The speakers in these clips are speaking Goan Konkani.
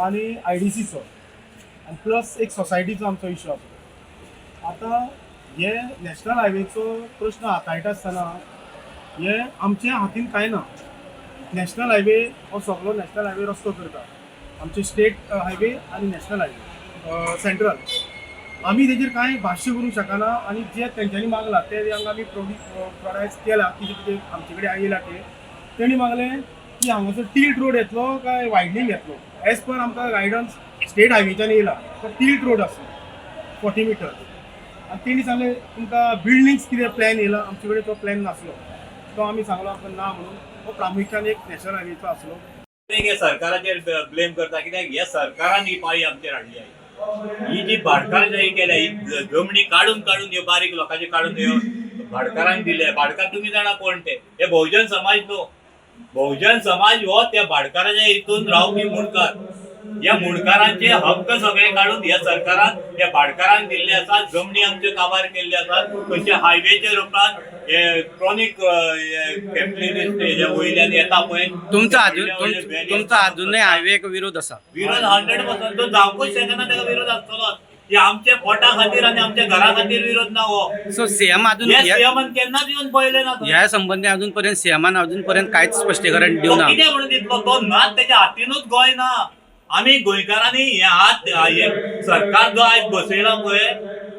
आनी आयडीसीचो आनी प्लस एक सोसायटीचो आमचो इशू आसा. आतां हे नॅशनल हायवेचो प्रश्न हाताळटा आसतना हे आमच्या हातीन कांय ना. नॅशनल हायवे हो सगलो नॅशनल हायवे रस्तो करता, आमचे स्टेट हायवे आनी नॅशनल हायवे सेंट्रल. आमी तेजेर कांय भाश्य करूंक शकना आनी जे तेंच्यांनी मागला ते हांगा आमी प्रोडायज केला. कितें कितें आमचे कडेन येयला ते तेणी मागलें की हांगासर टिल्ट रोड येतलो काय वायडनींग येतलो. एज पर आमकां गायडन्स स्टेट हायवेच्यान येयला तो टिल्ट रोड आसलो 40 मिटर. आनी तेणी सांगलें, तुमकां बिल्डिंग्स कितें प्लॅन येयला? आमचे कडेन तो प्लॅन नासलो, तो आमी सांगलो आमकां ना म्हणून. हो प्रामुख्यान एक नॅशनल हायवेचो आसलो. हे सरकाराचेर ब्लेम करता, कित्याक हे सरकारान ही पाळी आमचेर हाडली आहे. ही जी भाटकार केल्या, ही जमणी काडून काडून ह्यो बारीक लोकांचे काडून ह्यो भाटकारांक दिले. भाटकार तुमी जाणा कोण ते. हे बहुजन समाज न्हू. बहुजन समाज हो त्या भाटकाराच्या हितून रावपी मुंडकार. ह्या मुंडकारांचे हक्क सगळे काडून ह्या सरकारान ह्या भाटकारांक दिल्ले आसात. जमणी आमच्यो काबार केल्ले आसात. खंयच्या हायवेचेर उपरांत हे क्रॉनीक कॅपिटलिस्ट हेज्या वयल्यान येता पळय. तुमचो अजून व्हडले व्हडले व्हॅली. तुमचो अजूनय हायवेक विरोध आसा? विरोध 100%. तो जावंकूच शकना. ताका विरोध आसतलोच. हे आमच्या पोटा खातीर आनी आमच्या घरा खातीर विरोध ना हो. सो सीएम अजून हे सीएमान केन्नाच येवन पळयलें ना थंय. ह्या संबंदी अजून पर्यंत सीएमान अजून पर्यंत कांयच स्पश्टीकरण तो दिवना. कितें म्हणून दितलो तो? ना, तेच्या हातीनूच गोंय ना. आमी गोंयकारांनी हे हात, हे सरकार जो आयज बसयला पळय,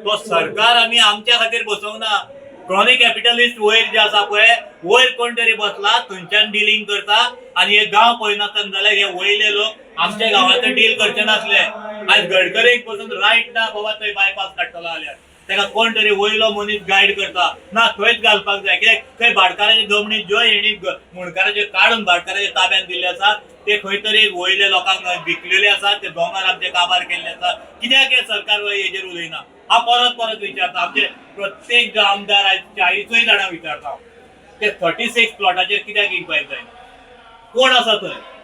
तो सरकार आमी आमच्या खातीर बसोवंक ना. क्रॉनी कॅपिटलिस्ट वयर जे आसा पळय, वयर कोण तरी बसला, थंयच्यान डिलींग करता आनी हे गांव पळयनासतना जाल्यार हे वयले लोक आमच्या गांवांत डील करचे नासले. आयज गडकरीक पसून रायट ना बाबा थंय बायपास काडटलो जाल्यार ताका कोण तरी वयलो मनीस गायड करता ना, थंयच घालपाक जाय. कित्याक थंय भाटकाराची जमणी ज्यो हेणी मुंडकाराचे काडून भाटकाराच्या ताब्यात दिल्ले आसा, ते खंय तरी वयले लोकांक विकलेले आसा. ते दोंगर आमचे काबार केल्ले आसा. कित्याक हे सरकार हेजेर उलयना? हांव परत परत विचारता. आमचे प्रत्येक जो आमदार आयज 40ूय जाणां विचारता हांव, ते 36 प्लॉटाचेर कित्याक इन्क्वायरी जायना? कोण आसा थंय?